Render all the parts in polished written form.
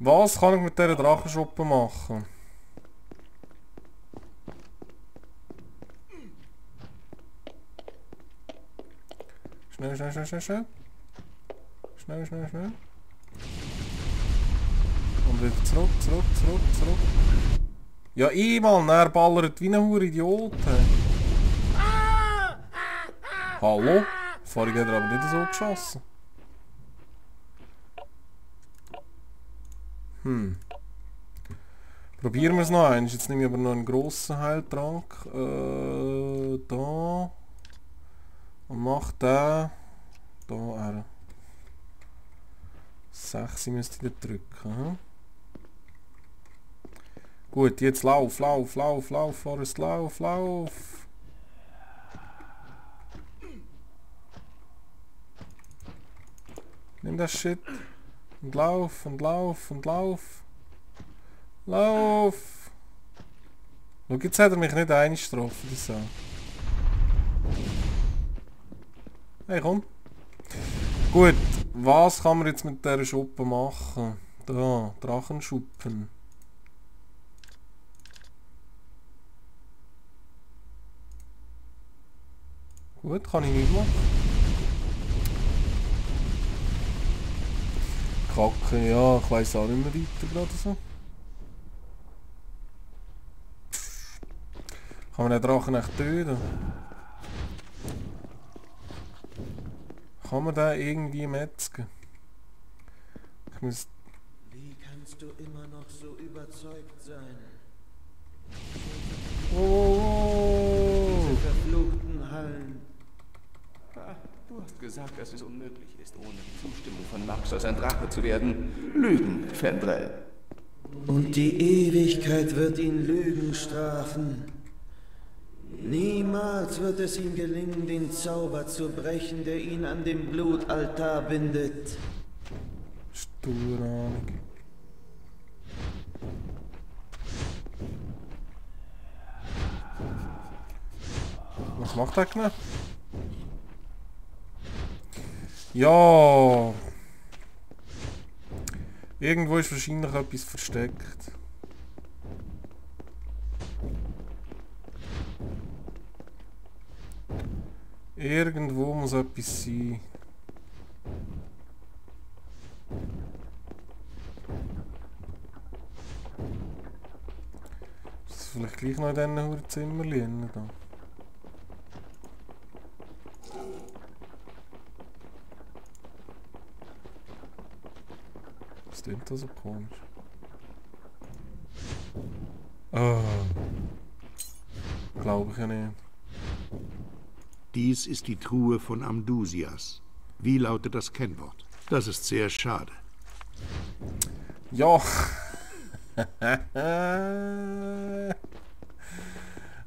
Was kann ich mit dieser Drachenschuppe machen? Schnell, schnell, schnell, schnell, schnell. Schnell, schnell, schnell. Und wieder zurück, zurück, zurück, zurück. Ja, Mann, er ballert wie ein Idiot. Hallo? Vorhin hat er aber nicht so geschossen. Probieren wir es noch einmal. Jetzt nehme ich aber noch einen grossen Heiltrank. Da. Und mach den. Da. 6 müsste ich da drücken. Hm? Gut, jetzt lauf, lauf, lauf, lauf, Forrest, lauf, lauf. Nimm das Shit. Und lauf, und lauf, und lauf. Lauf! Schau, jetzt hat er mich nicht eingetroffen, die Sau. Hey, komm. Gut, was kann man jetzt mit dieser Schuppe machen? Da, Drachenschuppen. Gut, kann ich nicht machen. Kacke, ja, ich weiss auch nicht mehr weiter gerade so. Kann man den Drachen echt töten? Kann man den irgendwie metzgen? Ich muss... Wie kannst du immer noch so überzeugt sein? Oh! Diese verfluchten Hallen. Du hast gesagt, dass es unmöglich ist, ohne die Zustimmung von Maxos ein Drache zu werden. Lügen, Fendrell. Und die Ewigkeit wird ihn Lügen strafen. Niemals wird es ihm gelingen, den Zauber zu brechen, der ihn an dem Blutaltar bindet. Sturang. Was macht der genau? Ja. Irgendwo ist wahrscheinlich etwas versteckt. Irgendwo muss etwas sein. Ist das vielleicht gleich noch in diesen Zimmerchen da? Was klingt da so komisch? Ah. Glaube ich ja nicht. Dies ist die Truhe von Amdusias. Wie lautet das Kennwort? Das ist sehr schade. Ja.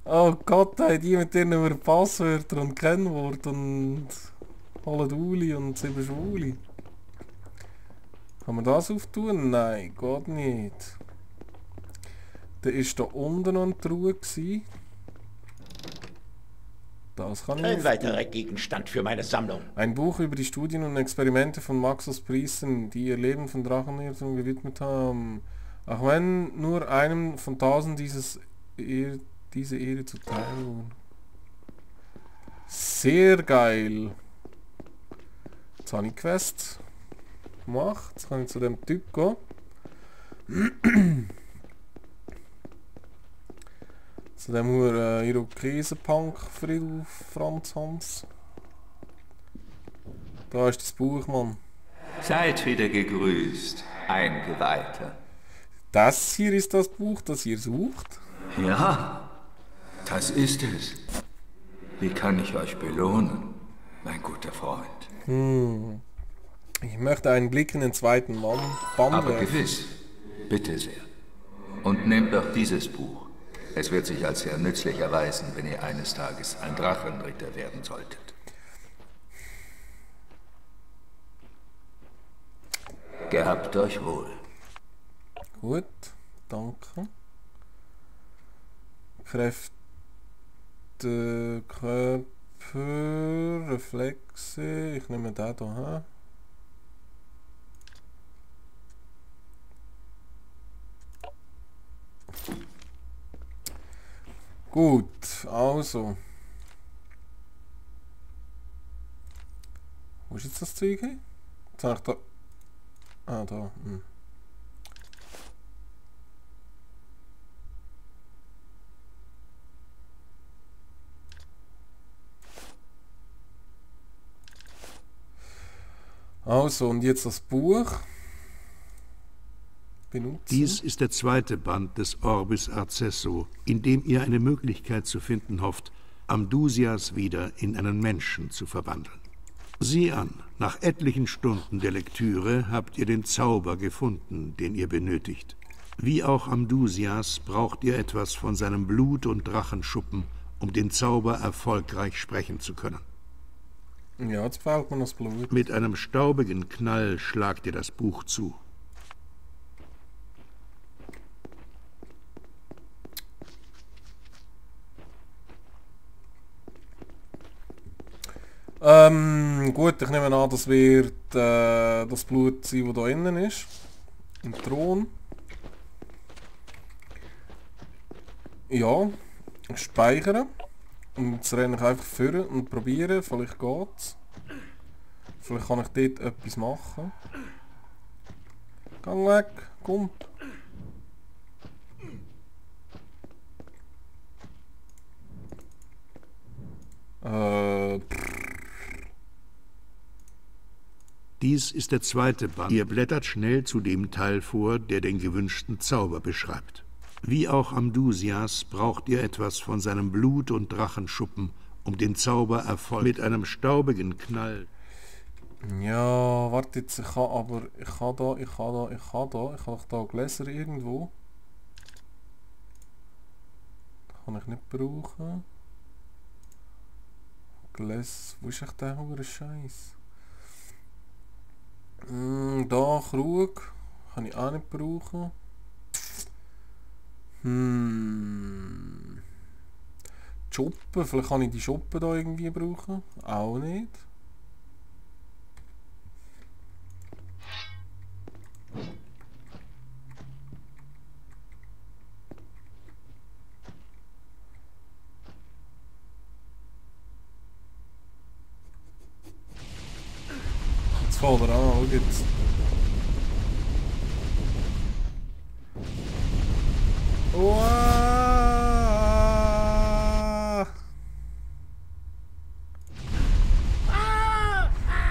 Oh Gott, ey, die mit ihren Passwörter und Kennwort und alle Uli und 7 Schwuli. Kann man das auftun? Nein, geht nicht. Da ist da unten noch eine Truhe gewesen. Das kann ich Ein nicht. weiterer Gegenstand für meine Sammlung. Ein Buch über die Studien und Experimente von Maxos Priestern, die ihr Leben von Drachenirrtum gewidmet haben. Auch wenn nur einem von 1000 diese Ehre zuteil wurde. Sehr geil. Jetzt habe ich Quest gemacht. Jetzt kann ich zu dem Typ gehen. Zu dem Irokesen-Punk Friedhof Franz Hans. Da ist das Buch, Mann. Seid wieder gegrüßt, Eingeweihter. Das hier ist das Buch, das ihr sucht. Ja, das ist es. Wie kann ich euch belohnen, mein guter Freund? Ich möchte einen Blick in den zweiten Band Aber werfen. gewiss, bitte sehr. Und nehmt doch dieses Buch. Es wird sich als sehr nützlich erweisen, wenn ihr eines Tages ein Drachenritter werden solltet. Gehabt euch wohl. Gut, danke. Kräfte, Körper, Reflexe. Ich nehme den hier. Gut, also. Wo ist jetzt das Zeug hin? Jetzt habe ich da... Ah, da. Hm. Also, und jetzt das Buch. Benutzen. Dies ist der zweite Band des Orbis Arcesso, in dem ihr eine Möglichkeit zu finden hofft, Amdusias wieder in einen Menschen zu verwandeln. Sieh an, nach etlichen Stunden der Lektüre habt ihr den Zauber gefunden, den ihr benötigt. Wie auch Amdusias braucht ihr etwas von seinem Blut und Drachenschuppen, um den Zauber erfolgreich sprechen zu können. Ja, jetzt fehlt mir das Blut. Mit einem staubigen Knall schlagt ihr das Buch zu. Gut, ich nehme an, das wird das Blut sein, das da innen ist. Im Thron. Ja, speichern. Und jetzt renne ich einfach vor und probieren, vielleicht geht's. Vielleicht kann ich dort etwas machen. Gang weg, komm. Dies ist der zweite Band. Ihr blättert schnell zu dem Teil vor, der den gewünschten Zauber beschreibt. Wie auch Amdusias braucht ihr etwas von seinem Blut und Drachenschuppen, um den Zauber mit einem staubigen Knall. Ja, warte jetzt, ich kann doch da Gläser irgendwo. Kann ich nicht brauchen. Gläser, wo ist echt der hure Scheiß? Da, Krug. Kann ich auch nicht brauchen. Die Schuppen, vielleicht kann ich die Schuppen da irgendwie brauchen. Auch nicht. Jetzt fällt er an, schau jetzt.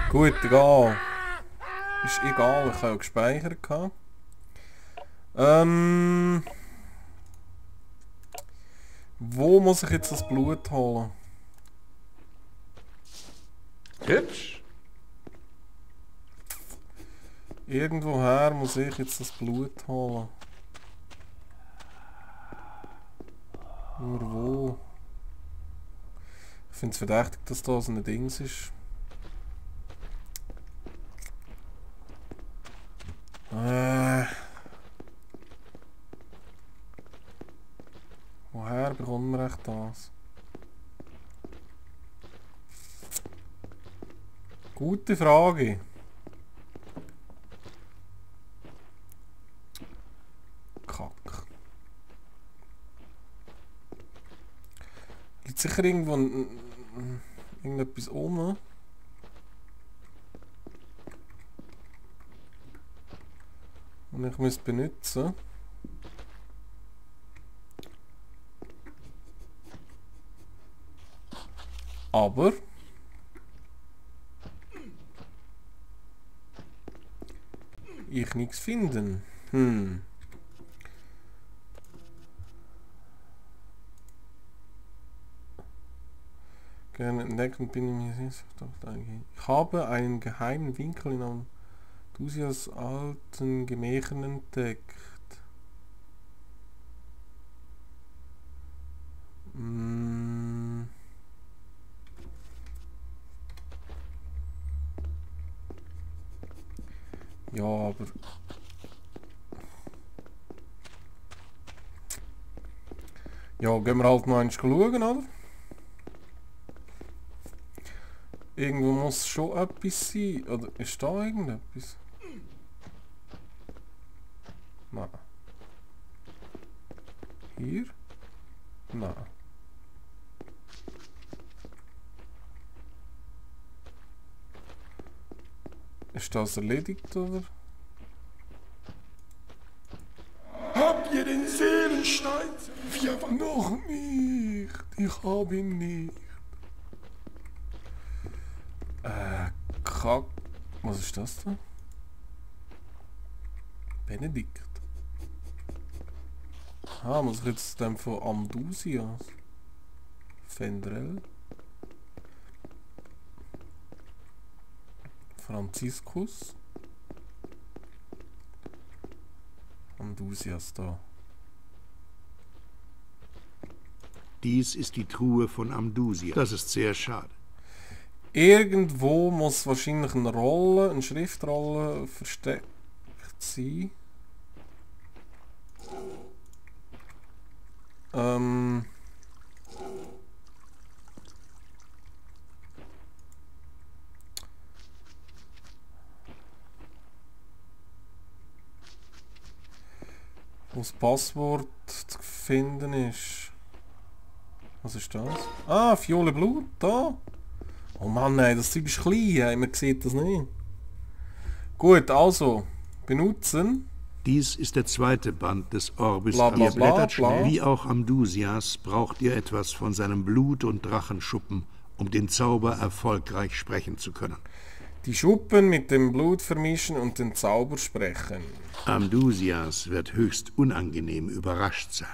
Gut, egal. Ist egal, ich habe ja gespeichert. Wo muss ich jetzt das Blut holen? Hübsch. Irgendwoher muss ich jetzt das Blut holen. Nur wo? Ich finde es verdächtig, dass da so ein Dings ist. Woher bekommt man echt das? Gute Frage. Kack. Liegt sicher irgendwo irgendetwas rum. Und ich muss benutzen. Aber ich nichts finden. Gerne entdeckt und bin ich mir sicher. Ich habe einen geheimen Winkel in einem Amdusias alten Gemächern entdeckt. Ja, aber... Ja, gehen wir halt noch einmal schauen, oder? Irgendwo muss schon etwas sein. Oder ist da irgendetwas? Nein. Hier? Nein. Ist das erledigt, oder? Habt ihr den Seelenstein? Wir Noch nicht. Ich habe ihn nicht. Kack. Was ist das da? Benedikt. Ah, muss ich jetzt dann von Amdusias? Fendrell? Franziskus? Amdusias da. Dies ist die Truhe von Amdusia. Das ist sehr schade. Irgendwo muss wahrscheinlich eine Schriftrolle versteckt sein. Wo das Passwort zu finden ist. Was ist das? Ah, Fiole Blut, da. Oh Mann, nein, das Zeug ist klein, man sieht das nicht. Gut, also, benutzen. Dies ist der zweite Band des Orbis. Bla, bla, Ihr bla, blättert schnell. bla. Wie auch Amdusias braucht ihr etwas von seinem Blut und Drachenschuppen, um den Zauber erfolgreich sprechen zu können. Die Schuppen mit dem Blut vermischen und den Zauber sprechen. Amdusias wird höchst unangenehm überrascht sein.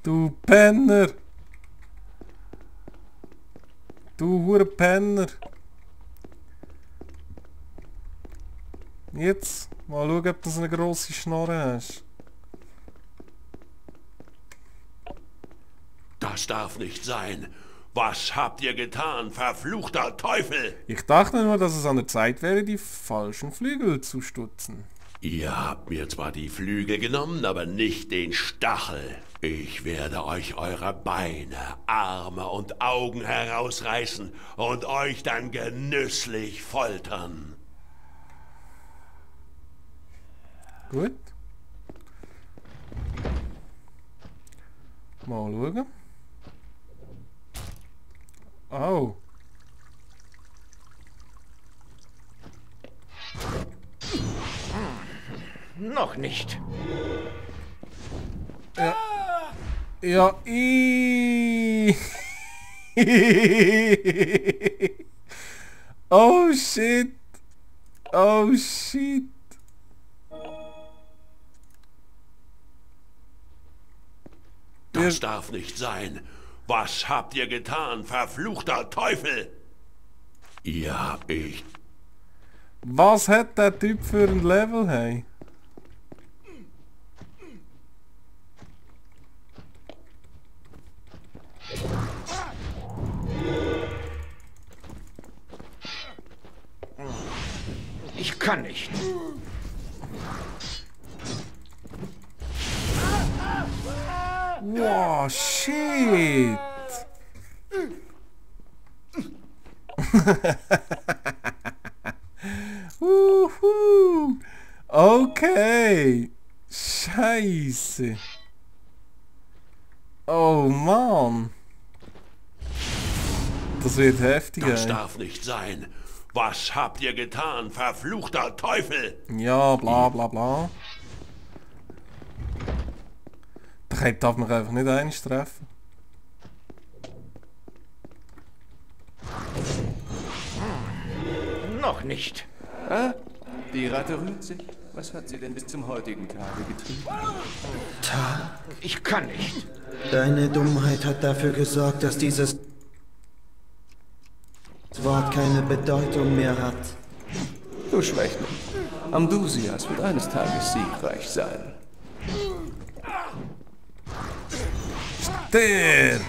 Du Penner! Du hure Penner! Jetzt mal schauen, ob du eine grosse Schnorre hast. Das darf nicht sein. Was habt ihr getan, verfluchter Teufel? Ich dachte nur, dass es an der Zeit wäre, die falschen Flügel zu stutzen. Ihr habt mir zwar die Flügel genommen, aber nicht den Stachel. Ich werde euch eure Beine, Arme und Augen herausreißen und euch dann genüsslich foltern. Gut. Mal schauen. Oh. Noch nicht. Ja. Ja, Oh shit. Oh shit. Das darf nicht sein. Was habt ihr getan, verfluchter Teufel? Ja, ich... Was hat der Typ für ein Level, hey? Ich kann nicht. Wow, shit. Okay. Scheiße. Oh Mann. Das wird heftig, Das ey. darf nicht sein. Was habt ihr getan, verfluchter Teufel? Ja, bla bla bla. Der darf mich einfach nicht einmal treffen. Noch nicht. Die Ratte rührt sich. Was hat sie denn bis zum heutigen Tage getrieben? Ich kann nicht. Deine Dummheit hat dafür gesorgt, dass dieses Wort keine Bedeutung mehr hat. Du Schwächling. Amdusias wird eines Tages siegreich sein. Der!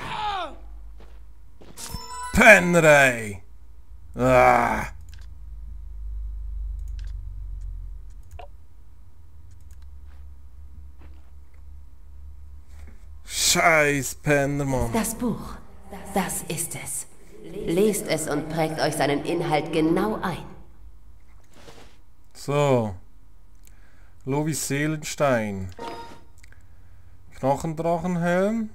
Penner, ah. Scheiß Penner, Mann. Das Buch, das ist es. Lest es und prägt euch seinen Inhalt genau ein. So. Lovis Seelenstein. Knochendrachenhelm.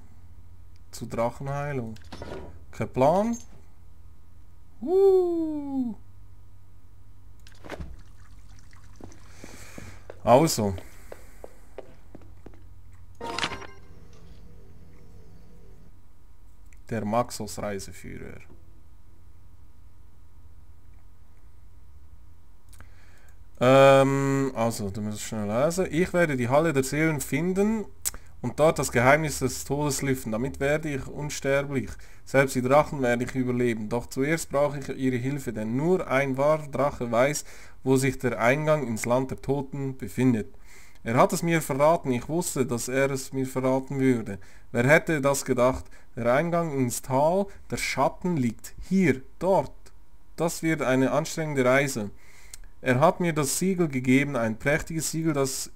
Zu Drachenheilung. Kein Plan. Also. Der Maxos Reiseführer. Also, du musst schnell lesen. Ich werde die Halle der Seelen finden und dort das Geheimnis des Todes lüften. Damit werde ich unsterblich. Selbst die Drachen werde ich überleben. Doch zuerst brauche ich ihre Hilfe, denn nur ein wahrer Drache weiß, wo sich der Eingang ins Land der Toten befindet. Er hat es mir verraten, ich wusste, dass er es mir verraten würde. Wer hätte das gedacht? Der Eingang ins Tal, der Schatten liegt hier, dort. Das wird eine anstrengende Reise. Er hat mir das Siegel gegeben, ein prächtiges Siegel, das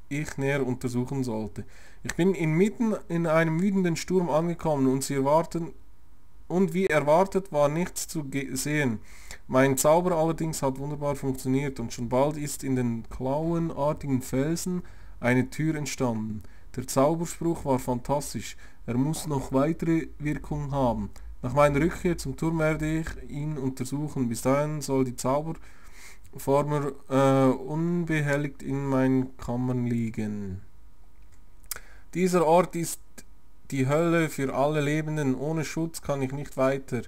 ich näher untersuchen sollte. Ich bin inmitten in einem wütenden Sturm angekommen und wie erwartet war nichts zu sehen. Mein Zauber allerdings hat wunderbar funktioniert und schon bald ist in den klauenartigen Felsen eine Tür entstanden. Der Zauberspruch war fantastisch. Er muss noch weitere Wirkung haben. Nach meiner Rückkehr zum Turm werde ich ihn untersuchen. Bis dahin soll die Zauberformel unbehelligt in meinen Kammern liegen. Dieser Ort ist die Hölle für alle Lebenden. Ohne Schutz kann ich nicht weiter.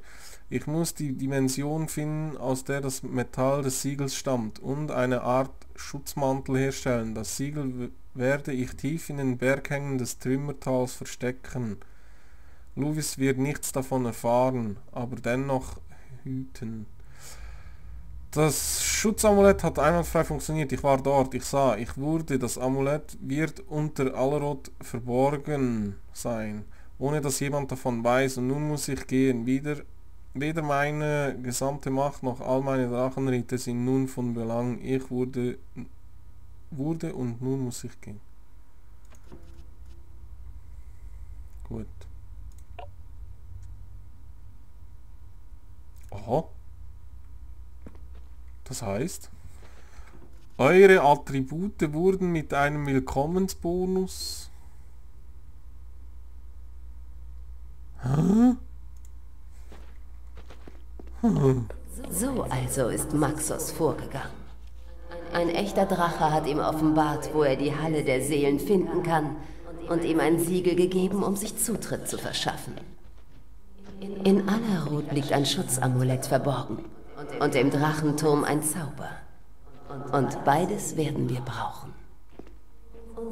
Ich muss die Dimension finden, aus der das Metall des Siegels stammt, und eine Art Schutzmantel herstellen. Das Siegel werde ich tief in den Berghängen des Trümmertals verstecken. Lovis wird nichts davon erfahren, aber dennoch hüten. Das Schutzamulett hat einwandfrei funktioniert. Ich war dort, ich sah, ich wurde. Das Amulett wird unter Allerod verborgen sein, ohne dass jemand davon weiß. Und nun muss ich gehen. Weder meine gesamte Macht noch all meine Drachenritter sind nun von Belang. Ich wurde und nun muss ich gehen. Gut. Aha. Das heißt, eure Attribute wurden mit einem Willkommensbonus... So also ist Maxos vorgegangen. Ein echter Drache hat ihm offenbart, wo er die Halle der Seelen finden kann und ihm ein Siegel gegeben, um sich Zutritt zu verschaffen. In Allerod liegt ein Schutzamulett verborgen und im Drachenturm ein Zauber. Und beides werden wir brauchen.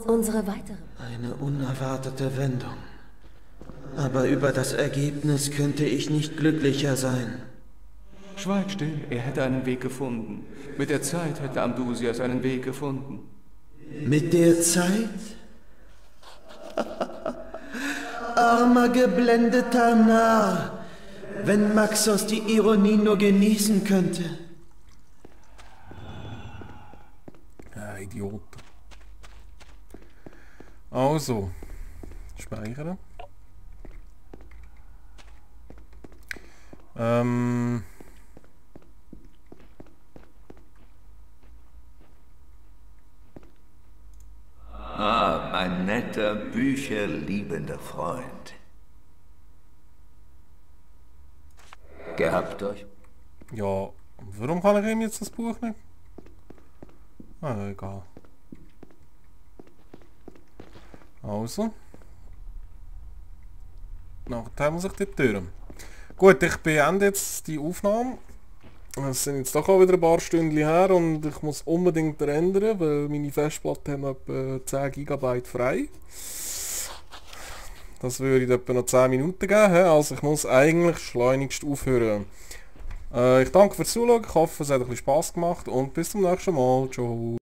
Unsere weitere... Eine unerwartete Wendung. Aber über das Ergebnis könnte ich nicht glücklicher sein. Schweig still, er hätte einen Weg gefunden. Mit der Zeit hätte Amdusias einen Weg gefunden. Mit der Zeit? Armer, geblendeter Narr! Wenn Maxos die Ironie nur genießen könnte. Ja, Idiot. Also, speichern. Mein netter, bücherliebender Freund. Gehabt euch? Ja, warum kann ich ihm jetzt das Buch nicht? Ah, egal. Also. Nachher muss ich die Tür. Gut, ich beende jetzt die Aufnahme. Es sind jetzt doch auch wieder ein paar Stunden her und ich muss unbedingt ändern, weil meine Festplatte haben etwa 10 GB frei. Das würde etwa noch 10 Minuten geben, also ich muss eigentlich schleunigst aufhören. Ich danke fürs Zuschauen, ich hoffe es hat ein bisschen Spass gemacht und bis zum nächsten Mal. Ciao.